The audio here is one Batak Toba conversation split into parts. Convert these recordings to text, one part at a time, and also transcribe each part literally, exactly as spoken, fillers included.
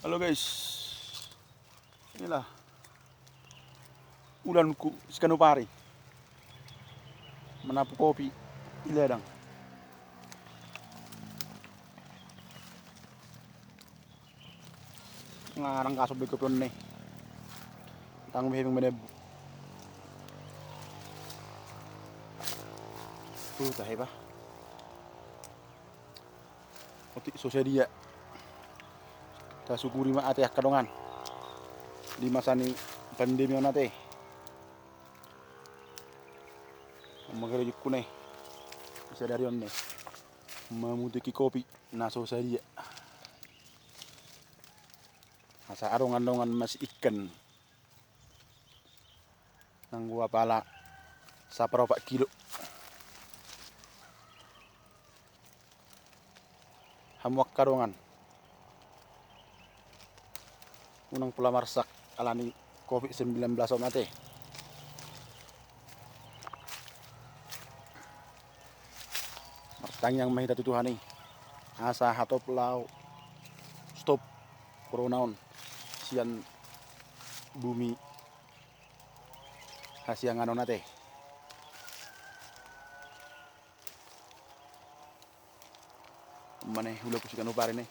Halo guys, inilah ulaonku siganop ari, manapu kopi di ladang. Nga ranggaso be kopi on ne. Tang be hepeng manebbu. Tuta heba. Otik so sadia. Tasukuri ma ate angka dongan di masa ni pandemi on ate. Magerejukku ne sadari on ne mamutiki kopi na so sadia. Asa adong-adongan masiikkan. Nanggo apala saparopat kilo. Hamu angka dongan, unang pola marsak alani covid sembilan belas on ate. Martangiang ma hita tu Tuhan i asa hatop laho stop corona on sian bumi hasiangan on ate. Mane ulaonku siganop ari ne.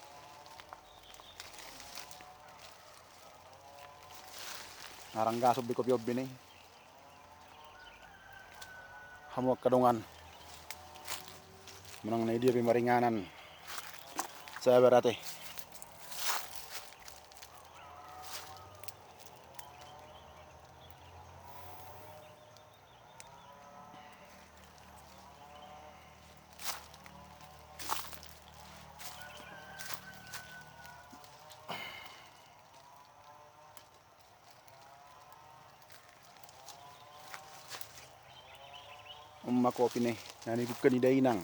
Nga ranggaso be kopi on be ne. Hamu angka dongan, manang na dia pe maringanan, sabar ate. On ma kopi ne na nibungka ni dainang,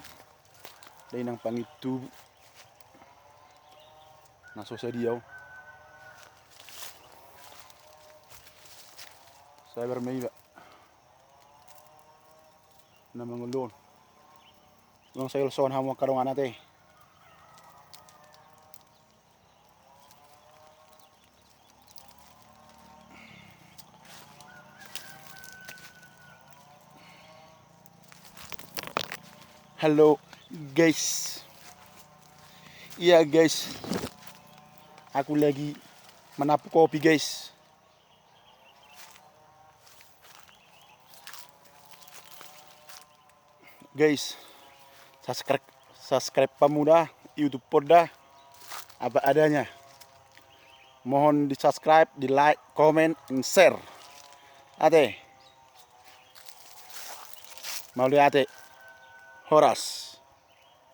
dainang pangintubu na so sadia on. Sabar ma iba na mangolu on. Ulang sai ol son hamu angka dongan ate. Halo guys. Iya guys, aku lagi manapu kopi guys. Guys, subscribe, subscribe hamu da YouTube on da, apa adanya. Mohon di subscribe, di like, comment, and share. Ate. Mauliate. Horas.